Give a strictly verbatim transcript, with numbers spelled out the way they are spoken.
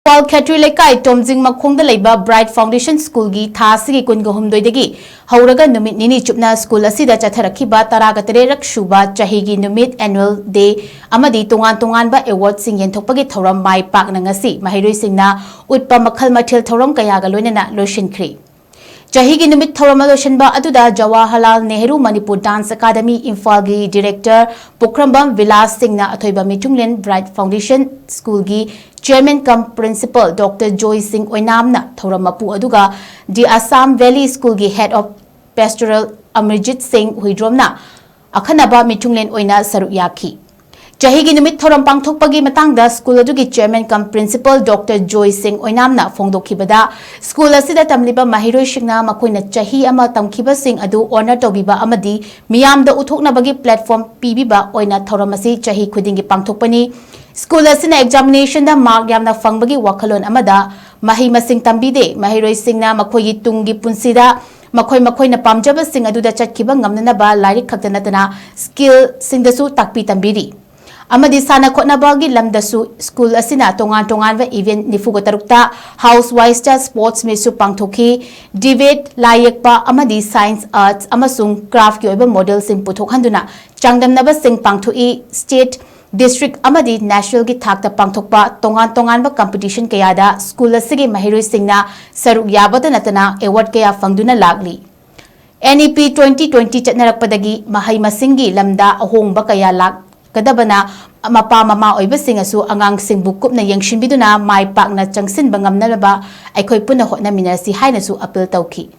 ꯏꯝꯐꯥꯜ ꯈꯦꯇ꯭ꯔꯤ ꯂꯩꯀꯥꯏ ꯇꯣꯝꯖꯤꯡ ꯃꯈꯣꯡꯗ ꯂꯩꯕ ꯕ꯭ꯔꯥꯏꯠ ꯐꯥꯎꯟꯗꯦꯁꯟ ꯁ꯭ꯀꯨꯜꯒꯤ ꯊꯥ ꯑꯁꯤꯒꯤ ꯀꯨꯟꯒ ꯍꯨꯝꯗꯣꯏꯗꯒꯤ ꯍꯧꯔꯒ ꯅꯨꯃꯤꯠ ꯅꯤꯅꯤ ꯆꯨꯞꯅ ꯁ꯭ꯀꯨꯜ ꯑꯁꯤꯗ ꯆꯠꯊꯔꯛꯈꯤꯕ ꯇꯔꯥꯒ ꯇꯔꯦꯠꯔꯛ ꯁꯨꯕ ꯆꯍꯤꯒꯤ ꯅꯨꯃꯤꯠ ꯑꯦꯅꯨꯋꯦꯜ ꯗꯦ ꯑꯃꯗꯤ ꯇꯣꯉꯥꯟ ꯇꯣꯉꯥꯟꯕ ꯑꯦꯋꯥꯔꯗꯁꯤꯡ ꯌꯦꯟꯊꯣꯛꯄꯒꯤ ꯊꯧꯔꯝ ꯃꯥꯏ ꯄꯥꯛꯅ ꯉꯁꯤ ꯃꯍꯩꯔꯣꯏꯁꯤꯡꯅ ꯎꯠꯄ ꯃꯈꯜ ꯃꯊꯦꯜ ꯊꯧꯔꯝ ꯀꯌꯥꯒ ꯂꯣꯏꯅꯅ ꯂꯣꯏꯁꯤꯟꯈ꯭ꯔꯤ꯫ ꯆꯍꯤꯒꯤ ꯅꯨꯃꯤꯠ ꯊꯧꯔꯝ ꯂꯣꯏꯁꯤꯟꯕ ꯑꯗꯨꯗ ꯖꯋꯥꯍꯔꯂꯥꯜ ꯅꯦꯍꯔꯨ ꯃꯅꯤꯄꯨꯔ ꯗꯥꯟꯁ ꯑꯦꯀꯥꯗꯃꯤ ꯏꯝꯐꯥꯜꯒꯤ ꯗꯤꯔꯦꯛꯇꯔ ꯄꯨꯈ꯭ꯔꯝꯕꯝ ꯕꯤꯂꯥꯁ ꯁꯤꯡꯅ ꯑꯊꯣꯏꯕ ꯃꯤꯊꯨꯡꯂꯦꯟ ꯕ꯭ꯔꯥꯏꯠ ꯐꯥꯎꯟꯗꯦꯁꯟ ꯁ꯭ꯀꯨꯜꯒꯤ ꯆꯤꯌꯔꯃꯦꯟ ꯀꯝ ꯄ꯭ꯔꯤꯟꯁꯤꯄꯜ ꯗꯣꯛꯇꯔ ꯖꯣꯏ ꯁꯤꯡ ꯑꯣꯏꯅꯥꯝꯅ ꯊꯧꯔꯝ ꯃꯄꯨ ꯑꯗꯨꯒ ꯗꯤ ꯑꯁꯥꯝ ꯚꯦꯂꯤ ꯁ꯭ꯀꯨꯜꯒꯤ ꯍꯦꯗ ꯑꯣꯐ ꯄꯦꯁꯇꯣꯔꯦꯜ ꯑꯃꯔꯖꯤꯠ ꯁꯤꯡ ꯍꯨꯏꯗ꯭ꯔꯣꯝꯅ ꯑꯈꯟꯅꯕ ꯃꯤꯊꯨꯡꯂꯦꯟ ꯑꯣꯏꯅ ꯁꯔꯨꯛ ꯌꯥꯈꯤ꯫ ꯆꯍꯤꯒꯤ ꯅꯨꯃꯤꯠ ꯊꯧꯔꯝ ꯄꯥꯡꯊꯣꯛꯄꯒꯤ ꯃꯇꯥꯡꯗ ꯁ꯭ꯀꯨꯜ ꯑꯗꯨꯒꯤ ꯆꯤꯌꯔꯃꯦꯟ ꯀꯝ ꯄ꯭ꯔꯤꯟꯁꯤꯄꯜ ꯗꯣꯛꯇꯔ ꯖꯣꯏ ꯁꯤꯡ ꯑꯣꯏꯅꯥꯝꯅ ꯐꯣꯡꯗꯣꯛꯈꯤꯕꯗ, ꯁ꯭ꯀꯨꯜ ꯑꯁꯤꯗ ꯇꯝꯂꯤꯕ ꯃꯍꯩꯔꯣꯏꯁꯤꯡꯅ ꯃꯈꯣꯏꯅ ꯆꯍꯤ ꯑꯃ ꯇꯝꯈꯤꯕꯁꯤꯡ ꯑꯗꯨ ꯑꯣꯅꯔ ꯇꯧꯕꯤꯕ ꯑꯃꯗꯤ ꯃꯤꯌꯥꯝꯗ ꯎꯠꯊꯣꯛꯅꯕꯒꯤ ꯄ꯭ꯂꯦꯠꯐꯣꯔꯝ ꯄꯤꯕꯤꯕ ꯑꯣꯏꯅ ꯊꯧꯔꯝ ꯑꯁꯤ ꯆꯍꯤ ꯈꯨꯗꯤꯡꯒꯤ ꯄꯥꯡꯊꯣꯛꯄꯅꯤ꯫ ꯁ꯭ꯀꯨꯜ ꯑꯁꯤꯅ ꯑꯦꯛꯖꯥꯃꯤꯅꯦꯁꯟꯗ ꯃꯥꯔꯛ ꯌꯥꯝꯅ ꯐꯪꯕꯒꯤ ꯋꯥꯈꯜꯂꯣꯟ ꯑꯃꯗ ꯃꯍꯩ ꯃꯁꯤꯡ ꯇꯝꯕꯤꯗꯦ꯫ ꯃꯍꯩꯔꯣꯏꯁꯤꯡꯅ ꯃꯈꯣꯏꯒꯤ ꯇꯨꯡꯒꯤ ꯄꯨꯟꯁꯤꯗ ꯃꯈꯣꯏ ꯃꯈꯣꯏꯅ ꯄꯥꯝꯖꯕꯁꯤꯡ ꯑꯗꯨꯗ ꯆꯠꯈꯤꯕ ꯉꯝꯅꯅꯕ ꯂꯥꯏꯔꯤꯛ ꯈꯛꯇ ꯅꯠꯇꯅ ꯁ꯭ꯀꯤꯜꯁꯤꯡꯗꯁꯨ ꯇꯥꯛꯄꯤ ꯇꯝꯕꯤꯔꯤ꯫ ꯑꯃꯗꯤ ꯁꯥꯟꯅ ꯈꯣꯠꯅꯕꯒꯤ ꯂꯝꯗꯁꯨ ꯁ꯭ꯀꯨꯜ ꯑꯁꯤꯅ ꯇꯣꯉꯥꯟ ꯇꯣꯉꯥꯟꯕ ꯏꯚꯦꯟꯠ ꯅꯤꯐꯨꯒ ꯇꯔꯨꯛꯇ ꯍꯥꯎꯁ ꯋꯥꯏꯁꯇ ꯁ꯭ꯄꯣꯔꯠꯁ ꯃꯤꯠꯁꯨ ꯄꯥꯡꯊꯣꯛꯈꯤ꯫ ꯗꯤꯕꯦꯠ, ꯂꯥꯏ ꯌꯦꯛꯄ ꯑꯃꯗꯤ ꯁꯥꯏꯟꯁ, ꯑꯥꯔꯠꯁ ꯑꯃꯁꯨꯡ ꯀ꯭ꯔꯥꯐꯀꯤ ꯑꯣꯏꯕ ꯃꯣꯗꯦꯜꯁꯤꯡ ꯄꯨꯊꯣꯛꯍꯟꯗꯨꯅ ꯆꯥꯡꯗꯝꯅꯕꯁꯤꯡ ꯄꯥꯡꯊꯣꯛꯏ꯫ ꯁ꯭ꯇꯦꯠ, ꯗꯤꯁꯇ꯭ꯔꯤꯛ ꯑꯃꯗꯤ ꯅꯦꯁꯅꯦꯜꯒꯤ ꯊꯥꯛꯇ ꯄꯥꯡꯊꯣꯛꯄ ꯇꯣꯉꯥꯟ ꯇꯣꯉꯥꯟꯕ ꯀꯝꯄꯤꯇꯤꯁꯟ ꯀꯌꯥꯗ ꯁ꯭ꯀꯨꯜ ꯑꯁꯤꯒꯤ ꯃꯍꯩꯔꯣꯏꯁꯤꯡꯅ ꯁꯔꯨꯛ ꯌꯥꯕꯇ ꯅꯠꯇꯅ ꯑꯦꯋꯥꯔꯗ ꯀꯌꯥ ꯐꯪꯗꯨꯅ ꯂꯥꯛꯂꯤ꯫ ꯑꯦꯟ ꯏ ꯄꯤ ꯇ꯭ꯋꯦꯟꯇꯤ ꯇ꯭ꯋꯦꯟꯇꯤ ꯆꯠꯅꯔꯛꯄꯗꯒꯤ ꯃꯍꯩ ꯃꯁꯤꯡꯒꯤ ꯂꯝꯗ ꯑꯍꯣꯡꯕ ꯀꯌꯥ ꯂꯥꯛꯀꯗꯕꯅ ꯃꯄꯥ ꯃꯃꯥ ꯑꯣꯏꯕꯁꯤꯡꯅꯁꯨ ꯑꯉꯥꯡꯁꯤꯡꯕꯨ ꯀꯨꯞꯅ ꯌꯦꯡꯁꯤꯟꯕꯤꯗꯨꯅ ꯃꯥꯏ ꯄꯥꯛꯅ ꯆꯪꯁꯤꯟꯕ ꯉꯝꯅꯅꯕ ꯑꯩꯈꯣꯏ ꯄꯨꯟꯅ ꯍꯣꯠꯅꯃꯤꯟꯅꯁꯤ ꯍꯥꯏꯅꯁꯨ ꯑꯄꯤꯜ ꯇꯧꯈꯤ꯫